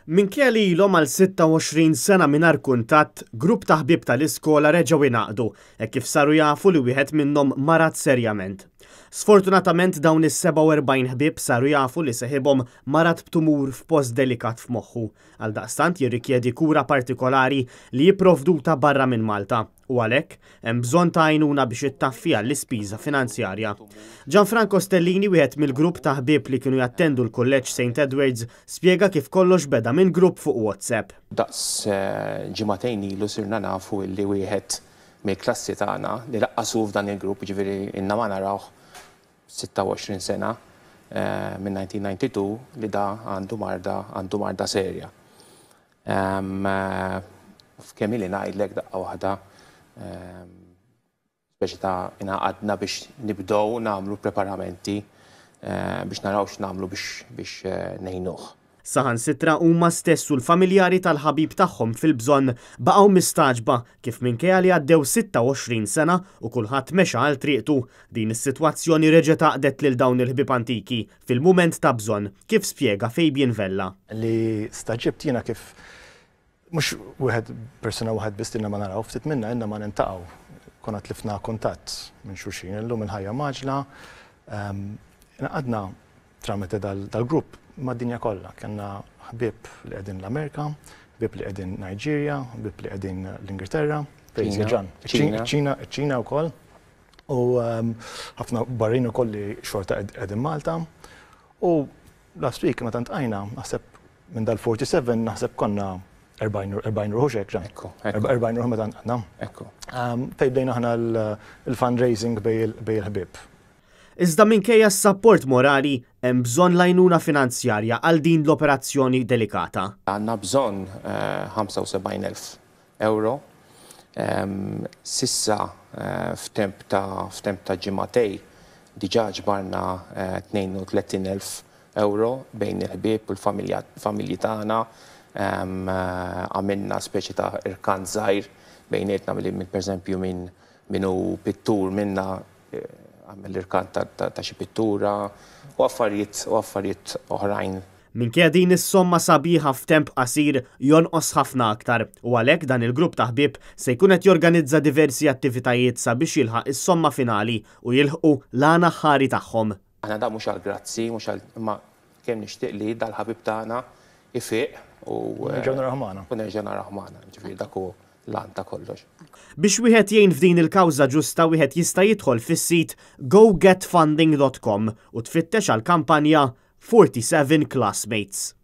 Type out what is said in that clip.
Minkejja li ilhom għal 26 sena mingħajr kuntatt, grupp ta' ħbieb tal-iskola reġgħu ingħaqdu hekk kif saru jafu li wieħed minnhom marad serjament. Sfortunatament dawn is-47 ħbieb saru jafu li seħibhom marad b'tumur f'post delikat f'moħħu. Għaldaqstant jirrikjedi kura partikolari li hi pprovduta barra minn Malta. u għalhekk hemm bżonn ta' għajnuna biex ittaffi għall-ispiża finanzjarja. Gianfranco Stellini, wieħed mill-grupp ta' ħbieb li kienu jattendu l-Kulleġġ St Edwards, spjega kif kollox beda minn grupp fuq WhatsApp. Daqs ġimagħtejn ilu sirna nafu illi wieħed mill-klassi tagħna, li lanqas hu f'dan il-grupp, jiġifieri ilna ma narawh 26 sena, minn 1992, li da għandu marda, għandu marda serja. F'kemm ili ngħidlek daqqa waħda speċi ta' ingħaqadna biex nibdew nagħmlu preparamenti biex naraw x'nagħmlu biex ngħinuh. Saħansitra huma stess u l-familjari tal-ħabib tagħhom fil-bżonn baqgħu mistagħġba kif minkejja li għaddew 26 sena u kulħadd mexa għal triqtu, din is-sitwazzjoni reġgħet għaqdet lil dawn il-ħbieb antiki fil-mument ta' bżonn, kif spjega Fabian Vella. Li stagħġibt jiena kif mhux wieħed persuna waħed biss ilna ma naraw, ftit minna ilna ma niltaqgħu. Konna tlifna kuntatt minn xulxin. Illum il-ħajja mgħaġġla. Ingħaqadna tramite dal-grupp mad-dinja kollha. Kellna ħbieb li qegħdin l-Amerika, ħbieb li qegħdin Nigeria, ħbieb li qegħdin l-Ingilterra, Ċina. Ċina, ċina wkoll. U ħafna barrin ukoll li xorta qegħdin Malta. U last week meta ntqajna, naħseb minn dal-47 naħseb konna 40 ruħu xek, ġan. 40 ruħu meta ntqajna. Ekku. Fejn bdejna aħna l-fundraising bejn il-ħbieb. Iżda minkejja s-sapport morali, hemm bżonn l-għajnuna finanzjarja għal din l-operazzjoni delikata. Għandna bżonn 75,000 Euro. S'issa f'temp ta' f'temp ta' ġimagħtej diġà ġbarna 32,000 euro bejn il-ħbieb u l-familja familji tagħna. Għamilna speċi ta' irkant żgħir bejnietna milli pereżempju min min hu pittur minna għamel l-irkant ta' xi pittura u affarijiet u affarijiet oħrajn. Minkejja din is-somma sabiħa f'temp qasir jonqos ħafna aktar u għalhekk dan il-grupp ta' ħbieb se jkun qed jorganizza diversi attivitajiet sabiex jilħaq is-somma finali u jilħqu l-għan aħħari tagħhom. Aħna dan mhux għall-grazzi, mhux għal imma kemm nixtieq li dal-ħabib tagħna jfiq u Nerġgħu narawh magħna. U nerġgħu narawh magħna, ġifieri dak hu l-għan ta' kollox. Biex wieħed jgħin f'din il-kawża ġusta wieħed jista' jidħol fis-sit gogetfunding.com u tfittex għall-kampanja 47 Classmates.